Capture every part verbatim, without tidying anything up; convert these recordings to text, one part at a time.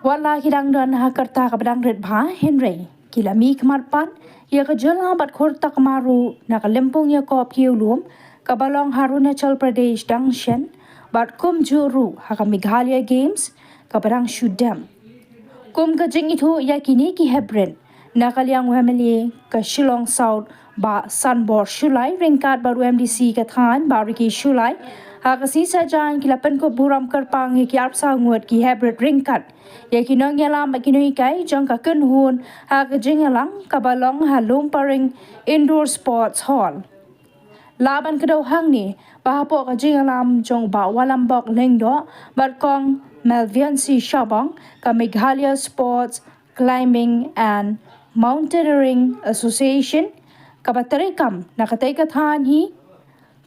Wat la ki dang don ha ka rta kaba dang rit bha, hynrei ki la mihkhmat pat ïa ka jylla bad khur takma ruh na ka lympung ïakob ki ïew lum kaba long ha Arunachal Pradesh dang shen, bad kumjuh ruh ha ka Meghalaya Games kaba dang shu dem. Kum ka jingithuh ïa kine ki heprit, na ka liang u M L A ka Shillong South, Bah Sanbor Shullai, ryngkat bad u M D C ka thaiñ, Bah Ricky Shullai, ha ka sngi Saitjaiñ ki la pynkup burom kyrpang ïa ki arphew saw ngut ki heprit ryngkat ïa ki nongïalam bad ki nonghikai jong ka kynhun ha ka jingïalang kaba long ha Lumparing Indoor Sports Hall. Lah ban kdew hangne ba hapoh ka jingïalam jong Bah Walambok Lyngdoh bad Kong Melviancy Shabong, ka Meghalaya Sports, Climbing and Mountaineering Association kaba treikam na katei ka thaiñ hi,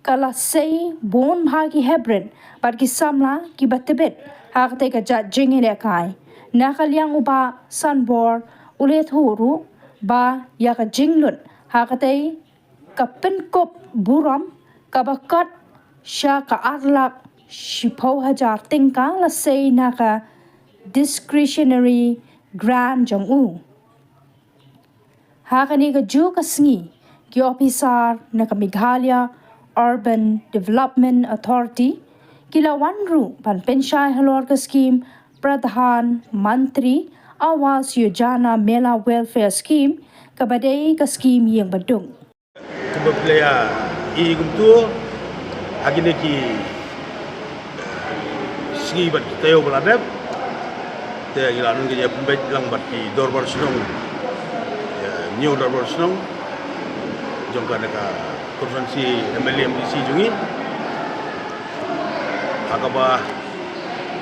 ka la sei bun bha ki heprit bad ki samla kiba tbit ha katei ka jait jingïalehkai. Na ka liang u Bah Sanbor u la ïathuh ruh ba ïa ka jinglut ha katei ka pynkup burom kaba kot sha ka ar lak shiphew hajar tyngka la sei na ka discretionary grant jong u. Ha kane kajuh ka sngi, ki ophisar na ka Meghalaya Urban Development Authority ki la wan ruh ban pynshai halor ka skhim Pradhan Mantri Awas Yojana Mela Welfare Scheme, kaba dei ka skhim ïing baduk. Kumba phi la ïa i kumto, ha kine ki, eh, sngi bad ki taïew ba la dep, te ngi la don ka jingpynbeit lang bad ki dorbar shnong, eh, hynñiew dorbar shnong jong kane ka constituency M L A M D C jong ngi, ha kaba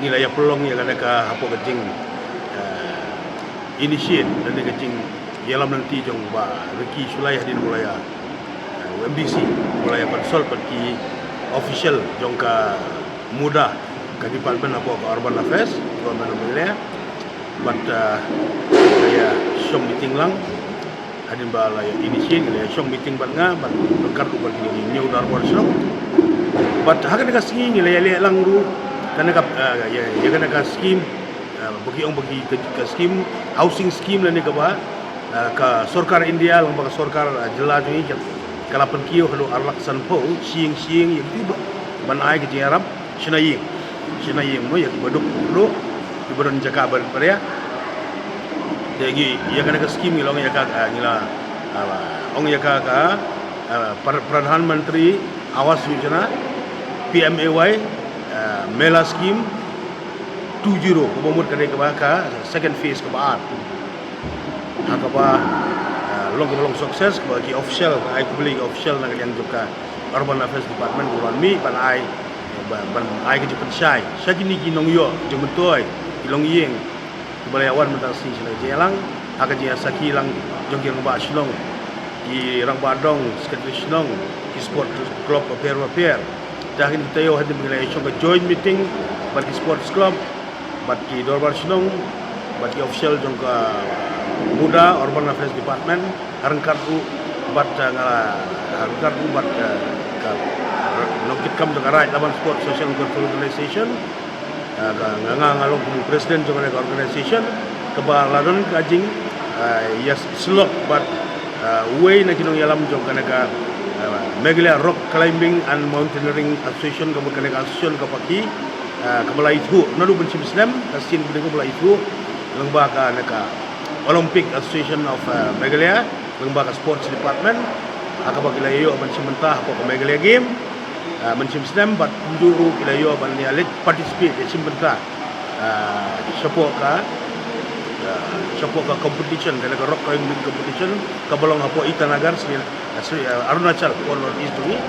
ngi la ïa pynlong ïa kane ka hapoh ka jing, eh, initiate lane ka jingïalam lynti jong Bah Ricky Shullai hadien ba u la ïa, eh, u M D C, ba u la ïa consult bad ki official jong ka MUDA, ka department hapoh ka Urban Affairs, Government of Meghalaya. Bad, eh, la ïa shong meeting lang hadien ba la ïa initiate, la ïa shong meeting bad nga, bad ryngkat ruh bad kine ki hynñiew dorbar shnong. Bad ha kane ka sngi ngi la ïa leh lang ruh kane ka, eh, ïa, ïa kane ka skhim, eh, ba ki ong ba ki ka, ka skhim, housing scheme lane kaba, eh, ka sorkar India lyngba ka sorkar, eh, jylla jong ngi ka, ka la pynkiew haduh ar lak sanphew shi ïing shi ïing ïa kiba ban ai ka jingïarap shna ïing, shna ïing mo ïa kiba duk ruh, kiba don jaka barit baria. Te ngi ïa kane ka skhim ngi la ong ïa ka, ah, ngi la, ah, ong ïa ka ka, ah, Pra-, Pradhan Mantri Awas Yojana, P M A Y, ah, Mela Scheme two zero, kaba mut ka dei kaba ka second phase kaba ar. Ha kaba, ah, long kaba long success, kaba ki official, ai khublei ki official na ka liang jong ka Urban Affairs Department, kaba wan mih ban ai, ban, ban ai ka jingpynshai sha kine ki nongïoh jingmyntoi, ki longïing kiba la ïa wan mynta ka sngi sha la ka jingïalang ha ka jingïasakhi lang jong ki rangbah shnong, ki rangbah dong, secretary shnong, ki sport club bapher bapher. Te ha kine ki taïew hadien ba ngi la ïa shong ka joint meeting bad ki sports club, bad ki dorbar shnong, bad ki official jong ka MUDA, Urban Affairs Department, ryngkat ruh bad, eh, nga, ryngkat ruh bad, eh, ka nongkitkam jong ka Raid Laban Sports Social and Cultural Organization, eh, ka nga, nga, nga long kum u president jong ka organization, kaba la don ka jing, eh, ïasyllok bad, eh, uwei na ki nongïalam jong kane ka, eh, Meghalaya Rock Climbing and Mountaineering Association, kaba kane ka association kaba ki, eh, kaba la ithuh naduh ban shim snem, ka sien kaba dei kaba la ithuh lyngba kane ka Olympic Association of, eh, Meghalaya, lyngba ka Sports Department, ha kaba ki la ïoh ban shim bynta hapoh ka Meghalaya Game, eh, ban shim snem, bad kumjuh ruh ki la ïoh ban ïa leit participate, ïa shim bynta, eh, shapoh ka, eh, shapoh ka competition, kane ka rock climbing competition, kaba long hapoh Itanagar, Sri, eh, Sri, eh, Arunachal, hapoh North East jong ngi.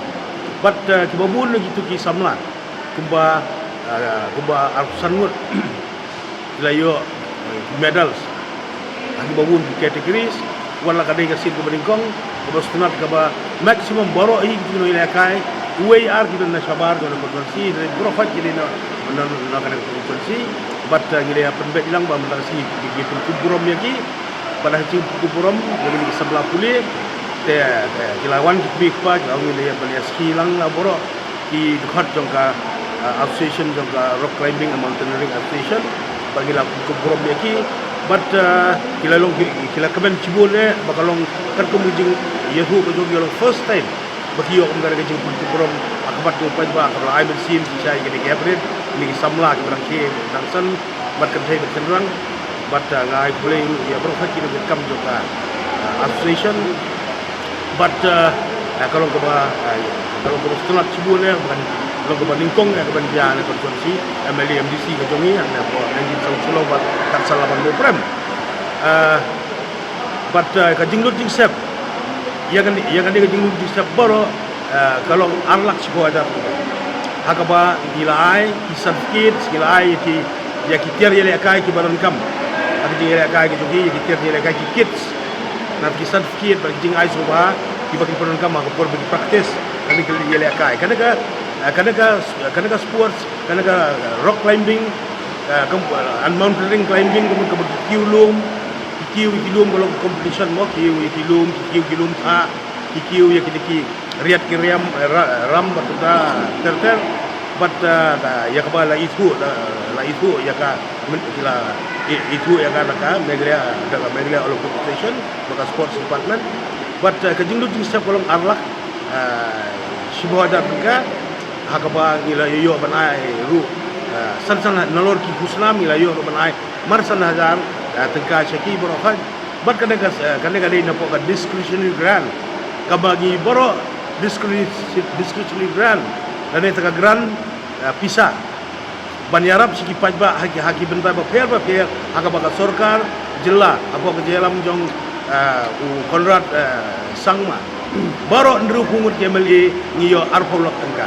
Bad, eh, kiba bun na kitu ki samla, kumba, eh, kumba arphew san ngut ki la ïoh, eh, medals ha kiba bun ki categories. Wat la ka dei ka sien kaba nyngkong, kaba sngewtynnat, kaba maximum baroh hi ki nongïalehkai, uwei ar ki don na shabar jong ka constituency, baroh pat ki dei na, na, na kane ka constituency. Bad, eh, ngi la ïa pynbeit lang ba mynta ka sngi ngi, ngi pynkup burom ïa ki. Bad ha ka jingkup burom ïa kine ki samla pule, te, eh, ki la wan ki kmie ki kpa, ki la wan, ngi la ïa ban ïa sakhi lang la baroh ki dkhot jong ka, eh, association jong ka Rock Climbing and Mountaineering Association. ba ngi la pynkup burom ïa ki. Bad, eh, ki la long ki, ki la kmen shibun eh ba ka long katkum ka jingïathuh ka jong ki, ka long first time ba ki ïoh kum kane ka jingpynkup burom ha khmat jong u paidbah, kaba la ai mynsiem shisha ïa kine ki hapdeng, kine ki samla kiba dang khie dang san bad kynthei bad shynrang. Bad, eh, nga ai khublei ruh ïa baroh ki nongtrei kam jong ka, eh, association. Bad, eh, eh, ka long kaba, eh, ka long kaba sngewtynnat shibun eh, ban long kaba nyngkong eh, kaban jia na constituency M L A M D C ka jong ngi, eh, na pdeng jingsangshlong bad ka sala ban mo prem. Eh, bad, eh, ka jinglut jingsep ïa kane, ïa kane ka jinglut jingsep baroh, eh, ka long ar lak shiphew hajar. Ha kaba ngi la ai ki certificate, ngi la ai ïa ki, ïa ki tiar ïalehkai kiba donkam ha ka jingïalehkai ka jong ki, ïa ki tiar ïalehkai, ki kits, na ki certificate bad ki jingai sngewbha kiba ki pyndonkam ha ka por ba ki practice kane ka ïalehkai. Kane ka, eh, kane ka, kane ka sports, kane ka, eh, rock climbing, eh, kam-, eh, and mountaineering climbing, kaba, kaba ki kiew lum, ki kiew, ki lum ka long competition mo, kiew ïa ki lum, ki kiew ki lum thah, ki kiew ïa ki, ki riat ki riam, eh, ra-, ram bad kumta ter ter. Bad, eh, ka, ïa kaba la ithuh, la, la ithuh ïa ka, men-, ki la i-, ithuh ïa ka na ka Meghalaya, da ka Meghalaya Olympic Association bad ka Sports Department. Bad, eh, ka jinglut jingsep ka long ar lak, eh, shiphew hajar tyngka, ha kaba ngi la ïoh ban ai ruh, eh, san san nalor ki khusnam ngi la ïoh ruh ban ai mar san hajar, eh, tyngka sha ki baroh. Bad kane ka, eh, kane ka dei napoh ka discretionary grant, kaba ngi baroh discre-, discretionary grant, lane te ka grant, eh, pisa ban ïarap sha ki paidbah ha ki, ha ki bynta bapher bapher, ha kaba ka sorkar jylla hapoh ka jingïalam jong, eh, u Conrad, eh, Sangma, baroh hynriewphew ngut ki M L A ngi ïoh arphew lak tyngka.